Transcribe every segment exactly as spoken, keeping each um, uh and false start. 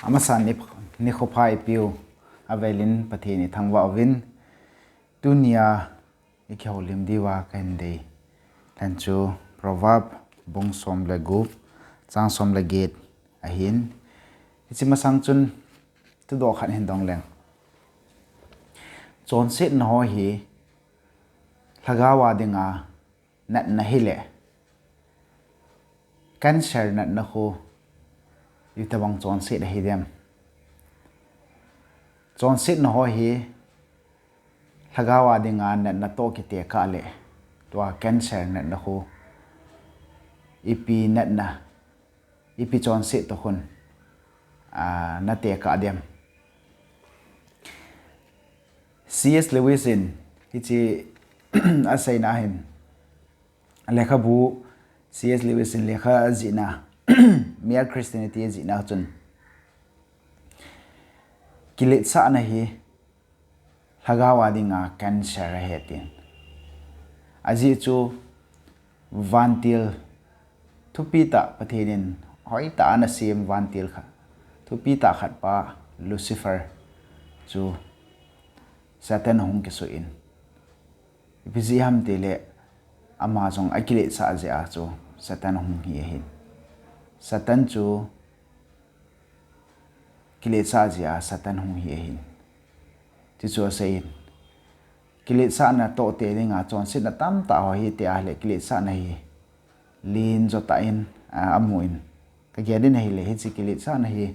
Amasan ni, nikho pha ipiu avelin Pathen ithangvah uvin, tunia ikihoulim diuva kahin dei lhen chu Proverb bung som le gup, chang som le get ahin. Hiche masang chun thudoh khat hin dong leng. Chonsetna ho hi lhagao a dinga natna hile, cancer natna khu itobang chonset ahi dem? Chonsetna ho hi lhagao a dinga natna toh kitekah le, tua cancer natna khu ipi natna, ipi chonset toh khun, ah, natekah dem? C S Lewis in hiche aseina hin, lekhabu C S Lewis in lekha ajihna, Mere Christianity ajihna chun, kiletsahna hi lhagao a dinga cancer ahi tin. Ajeh chu vantil thupi tah, Pathen in hoitah a anasem vantil khat, thupi tah khat pa Lucifer chu Satan ahung kisuh in, ipi jeh ham tile, ama jong akiletsah jeh a chu Satan ahung hi ahin. Satan chu kiletsah jeh a Satan ahung hi ahin. Chuchu aseiyin, kiletsahna toh te dinga chonsetna tamtah ho hi tia ahile, kiletsahna hi len jotah in, ah, amun. Kagel in ahile, hiche kiletsahna hi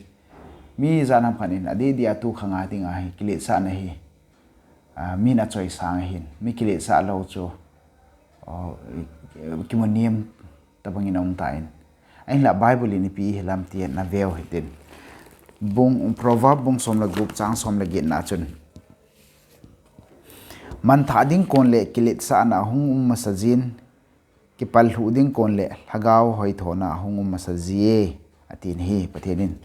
mi ijat ham khat in adeh deh a tu khang a dinga hi kiletsahna hi, ah, min achoisang ahin. Mi kiletsah lou chu, oh, kimu nem tobang in aum tan. Ahinla Bible in ipi ahilam ti naveu hitin. Bung, Proverb bung som le gup, chang som le get na chun, manthah ding kon le kiletsahna hung um masa jin, kipallhuh ding kon le lhagao hoithona hung um masa jie, atin ahi. Pathen in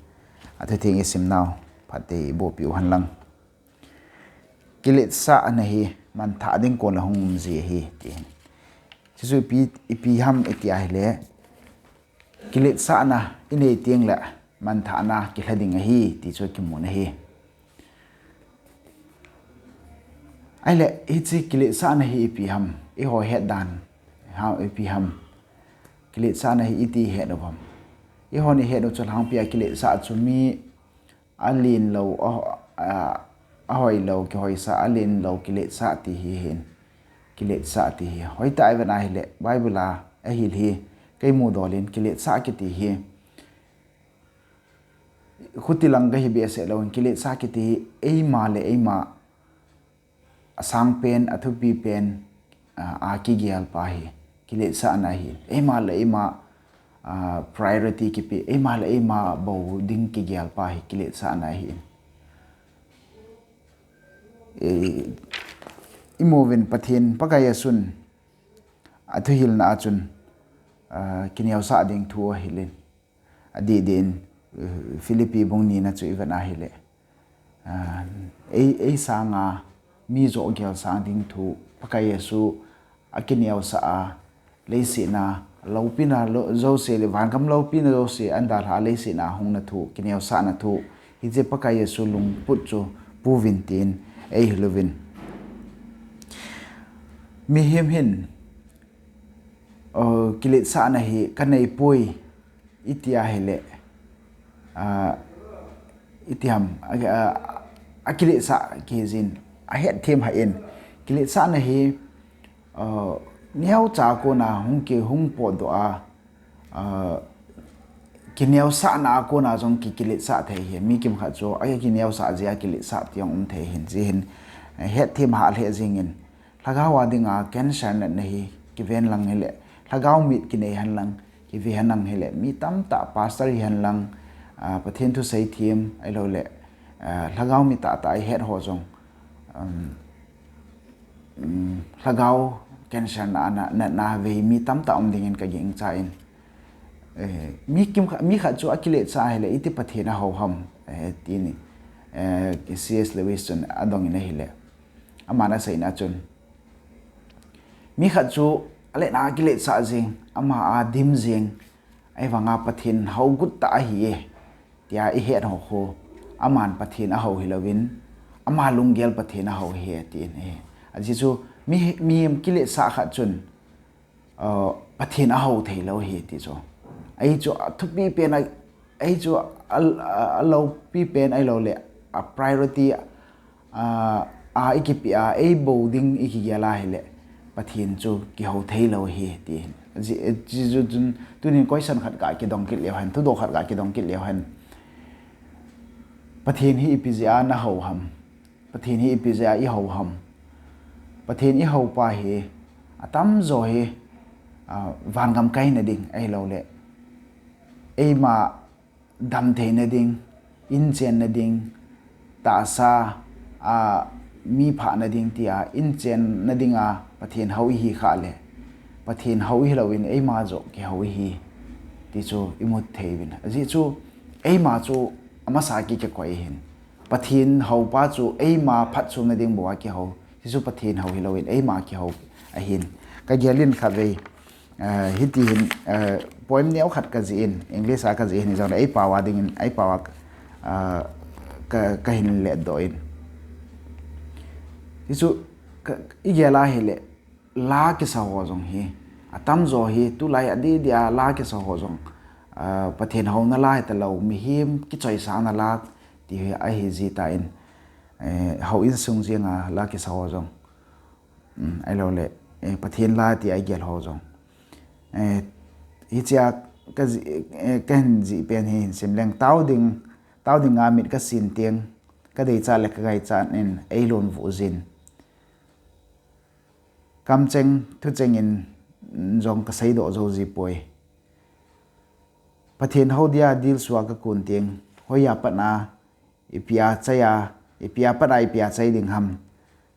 athutheng isim nau phatthei iboh piu hen lang. Kiletsahna hi manthah ding kon le hung um ji ahi, tin. Chuchu ipi, ipi ham iti ahile, kiletsahna inei teng le manthahna kilha ding ahi, ti chu kimun ahi. Ahile, hiche kiletsahna hi ipi ham, eiho het dan ha ipi ham? Kiletsahna hi iti het u ham? Eihon ihet u chu lhangpi a kiletsah chu mi alen lou, a, a, ahoilou kihoisah, alen lou kiletsah ti hi ahin. Kiletsah ti hi hoitah a ivet a ahile, Bible a ahil hi, kei mudol in kiletsah kiti hi khuti lang kahi behseh louvin, kiletsah kiti hi eima le eima asangpen, athupipen, a, akigel pa hi kiletsahna ahi. Eima le eima, a, priority kipe, eima le eima bou ding kigel pa hi kiletsahna ahi. E, imuvin Pathen Pakai Jesun athuhilna a chun, a, kineosah ding thu ahilin. Adeh deh in, eh, Philippi bung nina chu ivet a ahile, ah, ei, ei sanga mi johgel sang ding thu, Pakai Jesu akineosah a, leiset a loupina lo-, jouse le vangam loupina jouse ahin dalha a leiset a hungna thu, kineosahna thu, hiche Pakai Jesu lungput chu puvin tin eihil uvin. Mihem hin, oh, kiletsahna hi kanei poi, iti ahile, a, iti ham, a, a, akiletsah kei jin, ahetthem hah in. Kiletsahna hi, a, neocha a kona hung ki, hung potdoh a, a, kineosahna a kona jong ki, kiletsah thei ahi. Mi kimkhat chu akineosah jeh a kiletsah ti jong um thei ahin, hijeh hin, hetthem hah lheh jengin. Lhagao a dinga cancer natna hi kiven lang hile, lhagao mit kinei hen lang, kive hen lang hile, mi tamtah pastor hihen lang, a, Pathen thusei them, ahilouleh, a, lhagao mi tahtah ihet ho jong, um, um, lhagao cancer na, na, na, na vei mi tamtah um dingin kagingchan. Eh, mi kim kha-, mi khat chu akiletsah ahile, iti Pathen ahou ham, eh, tini, eh, C S Lewis chun adongin ahile. Aman aseina chun, mi khat chu aletna a kiletsah jeng, ama a dim jeng, ahivanga Pathen hou got tah ahi e, tia ihet ho khu, aman Pathen ahou hilouvin, ama lunggel Pathen ahou ahi atin ahi. Ajeh chu mi, mihem kiletsah khat chun, uh, Pathen ahou theilou ahi ti chu. Ahi chu athupi pen a, ahi chu a, a, aloupi pen ahilouleh a priority a, a ikipeh a, eibou ding ikigel a hileh, Pathen chu kihou theilou ahi ti. Ajeh chu chun, tunin question khat kakidong kit leu hen, thudoh khat kakidong kit leu hen. Pathen hi ipi jeh a nahou ham? Pathen hi ipi jeh a ihou ham? Pathen ihoupa hi, atamjo hi, ah, vangam kaina ding ahilouleh, eima damtheina ding, inchenna ding, tahsa, a, mi phahna ding tia, inchenna dinga Pathen hou ihi khah leh, Pathen hou ihilouvin eima joh kihou ihi ti chu imu thei uvin. Ajeh chu eima chu amasa kikakoi ahin. Pathen houpa chu eima phatchomna ding bou a kihou. Hichu Pathen hou hilouvin eima kihou ahin. Kagelin khatvei, eh, hitihin, eh, poem neo khat kajih in, English a kajih in, hijongleh eipao a dingin, eipao a, eh, ka, kahin ledoh in. Hichu, ka, igel a hileh, la kisa ho jong hi, atamjo hi, tulai adeh deh a la kisa ho jong, eh, Pathen houna la hitalou, mihem kichoisangna la, ti hi ahi jitan, eh, houin sung jenga la kisa ho jong. Um, ahilouleh, eh, Pathen la tia igel ho jong. Eh, hichea kaji, eh, kahin jih pen hi hin sim leng, tao ding, tao dinga mit kasin teng, kadeichat le kangaichat in eilon vuh jin. Kamcheng, thucheng in jong kaseidoh jou jipoi. Pathen hou dia dilsua kakun teng, hoiya pat a, ipia chai a, ipia pat a, ipia chai ding ham,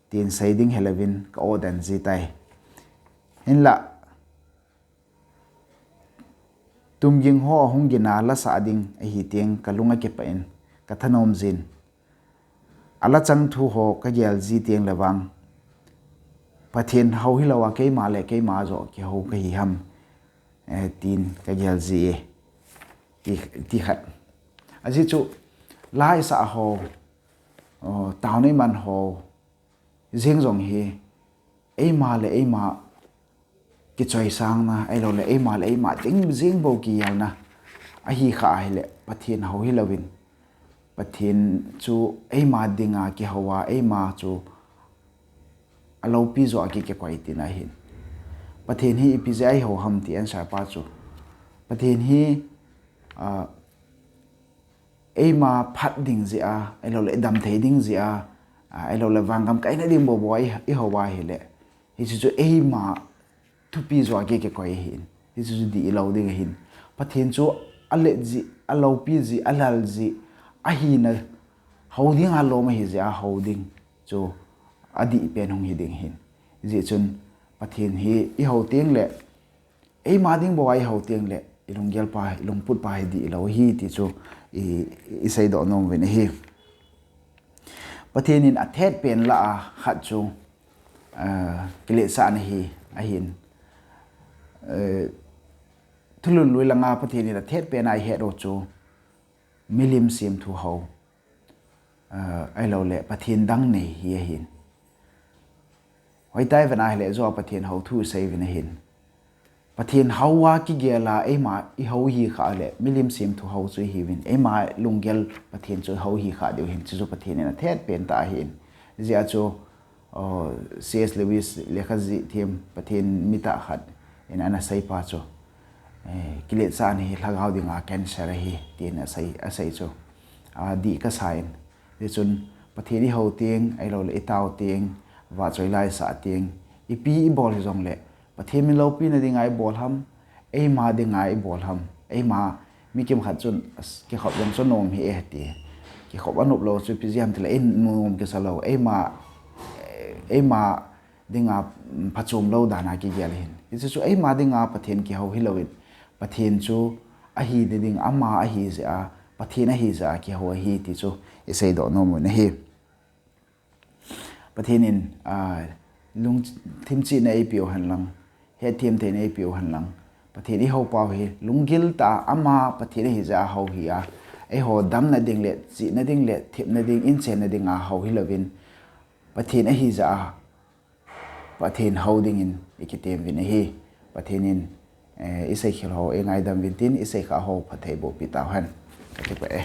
tin sei ding hilouvin ka-oden jitai. Hinlah, tumging ho ahung gin a lasah ding ahi teng kalung akipah in, kathanom jin. Alachang thu ho kagel ji teng leh vang, Pathen hou hilouva keima le keima joh kihou kahi ham, eh, tin kagel ji e, ti, ti khat. Ajeh chu, la isah ho, oh, taona iman ho, jeng jong hi, eima le eima kichoisangna, ahilouleh eima le eima ding jeng bou kigelna ahi khah ahileh, Pathen hou hilouvin, Pathen chu eima dinga kihou a, eima chu aloupi joh a ki, kikoi tina ahin. Pathen hi ipi jeh a ihou ham ti answer pa chu, Pathen hi, ah, eima phat ding jeh a, ahilouleh damthei ding jeh a, ah, ahilouleh vangam kaina ding bou bou a i, ihou a hileh, hichu chu eima thupi joh a ki, kikoi ahin. Hichu chu dihlou ding ahin. Pathen chu alet jeh, aloupi jeh, alhal jeh, ahina hou dinga lom ahi jeh a hou ding chu adih pen hung hi ding ahin. Hijeh chun Pathen hi ihou teng leh, eima ding bou a ihou teng leh, ilunggel pa, ilungput pa hi dihlou ahi ti chu i, iseidoh nom uvin ahi. Pathen in athet pen lah a khat chu, ah, kiletsahna hi ahin. Eh, thulhun lui langa Pathen in athet pen a ihet u chu milim semthu hou, ah, ahilouleh Pathen dang nei hi ahin. Hoitah ivena hileh joh a Pathen hou thu isei uvin ahin. Pathen hou a kigel a eima ihou ihi khah leh, milim semthu hou chu ihiuvin, eima lunggel Pathen chu ihou ihi khah diu ahin, chuchu Pathen in athet pen tah ahin. Hijeh a chu, oh, C S Lewis lekha jih them, Pathen mitah khat in ana seipa chu, eh, kiletsahna hi lhagao dinga cancer ahi, tin asei, asei chu, adih kasa in. Hichun Pathen ihou teng, ahilouleh itao teng, vahchoi la isah teng, ipi ibol hijongleh, Pathen min loupina dinga ibol ham, eima dinga ibol ham, eima, mi kimkhat chun, as, kikhop jong chu nom hi e ti. Kikhop anop lou chu ipi jeh ham tileh, einom kisa lou, eima, eima dinga, mm, phachom lou dan a kigel ahin. Hichu chu eima dinga Pathen kihou hilouvin, Pathen chu ahina ding, ama ahi jeh a, Pathen ahi jeh a kihou ahi ti chu iseidoh nom uvin ahi. Pathen in, ah, lungthim chihna eipeu henlang, hetthem theina eipeu henlang, Pathen ihou pau hi lunggil tah a ama Pathen ahi jeh a hou hi a, eiho damna ding le, chihna ding le, thepna ding, inchen na ding a hou hilouvin, Pathen ahi jeh a, Pathen hou dingin ikitem uvin ahi. Pathen in, eh, iseikhel ho eingaidam uvin tin, iseikhah ho phattheiboh pi tauhen. Kakipah e.